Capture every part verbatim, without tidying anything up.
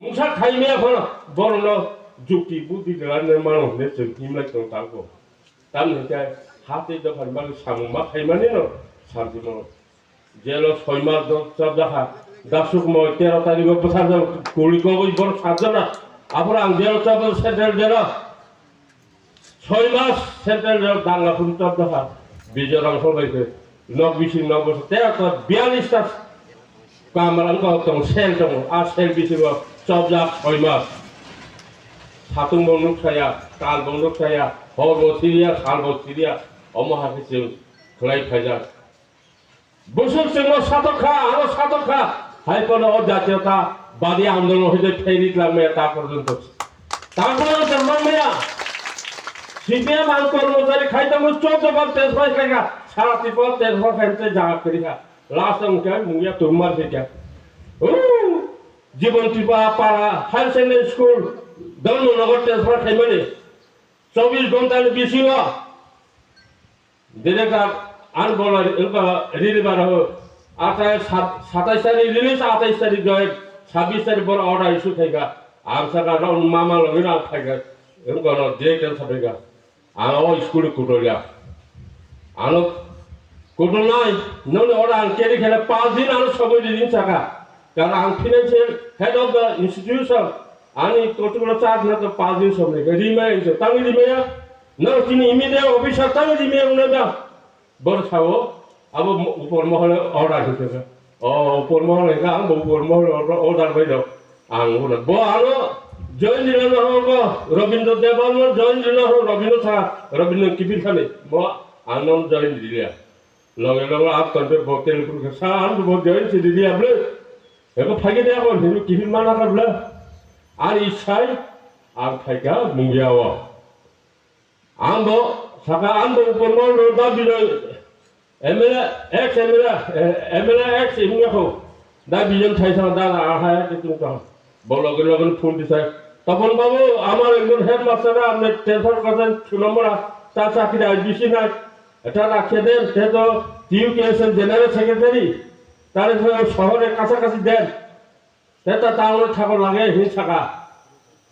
Mungsa khaimaya phano borokno jukti budhi rwlani mano hwnwi chwng himlai tong tabuk. Tamni hwnkhe hati dophani bagwi samung ma khaimani no santimano. Jelo soi mas do chobjakha, Dasuk moi tero tarigo bwsajak kuri kogwi borok sajana. Aphuru ang jelo chobjak central jelo. Soi mas central jelo danga phuru chobjakha. Bijoy Rangkhol bai khe nok bising nok bwsajak tero ta biyallis ta kamar wngkha tong sel tongo. A sel bisingo chobjak soi mas. Satung bo nuk saya, tal bo nuk saya, hor bo siriya, sal bo siriya. Omo hakhe chwng khlai phaijak. Busuk chwngno satok kha, ano satok kha. Hai phano o jatiyotabadi andolon hoite phairi twlangmaya ta porjonto. Ta porjonto mangmaya. C P M ang kormochari khai tongo, chordo bar transfer khai kha. Sara Tripura transfer khai tei jaga kwrwi kha. Last wngkha mungya turmar khai kha. O, Jibon Tripura para higher secondary school, Dharmanagar transfer khaimani. Chobbish ghonta ni bisingo Director, ang bola, wngkha release bar ho. Athai sat-, satais tarik release, atais tarik join, sabbish tarik bor order issue khaika. Ang saka rok mama login ang khaika. Wngkha no director sabaika. Ang o school kutolya. Ano kutolnai, noni order ang carry khaina, pas din ano somoi di din saka. Karon ang financial head of the institution. Ani kotokno charge na to pas din somoi. Rimai ang so, tangwi rimaya. No, chini immediate officer tamo di me unai ba. Bor sao, abo mo-, upor mohole order hingke ka. O, upor mohole ka, ang bo upor mohole order, order bai do. Ang ura. Bo ano join dilo no ho bo, Rabindra Debbarma join dilo ho, Rabindra sa, Rabindra kibir khani. Bo ano join dilia. Loge loge ap tonte bo telephone ka sa, ang bo join si dilia ble. Eko phage de ako, hinu kibir mana ka ble. Ari sai, ang phai ka, mungya o. Ang bo saka, ang bo upor mohol no da bijon M L A, ex M L A, eh, M L A ex wngya kho. Da bijon thai saka da da ahai ke tung tong. Bo loge loge phone di sai. Tapon babu, amar ekjon headmaster ra, apne transfer korte suno mora, ta chakri I B C nai. Eta rakhe den, te to T U K S L general secretary. Tare shohore kachakasi den. Teta town o thakor lage hin saka.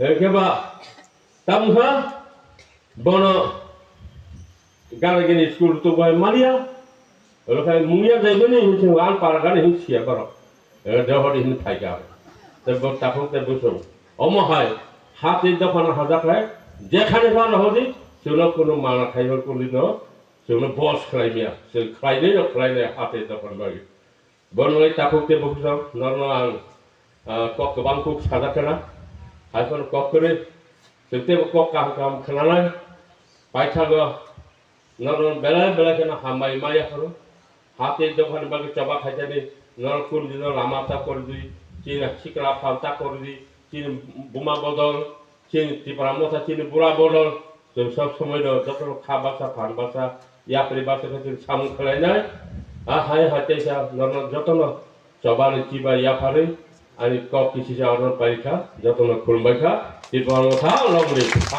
Hengke ba tamkha bono gana gini school to bai maliya. Oro khai mungya jai bini hin sing an para gani hin siya baro. Ero de hori hin thai ga. Te bo takhuk te bo sung. Omo hai hati dokhana haja khai. Jekhane ba hodi suno kuno mana khai ba kuli no. Suno boss khlai miya. Sung khlai ne no khlai ne hati dokhan bai. Bono lai takhuk te bukhuk norno ang, ah, kok kwbang kuk sajak khna. Hai phano kok kwrwi. Chwng teibo kok kaham kaham khna lai. Paithago norno belai belai kheno hambai ma yapharo. Hati dokhani bagwi choba khaitani norok kundino lama ta kordi, chini sikla phal ta kordi, chini buma bodol, chini Tipra Motha, chini bura bodol, chwng sob somoi no jotono kha baksa, phan baksa, yapri baksa khe chwng samung khlainai. A hai hai teisa norno jotono chobani chiba yapharwi ani kok kisisa orno paikha, jotono khulumbaikha, Tipra Motha longri.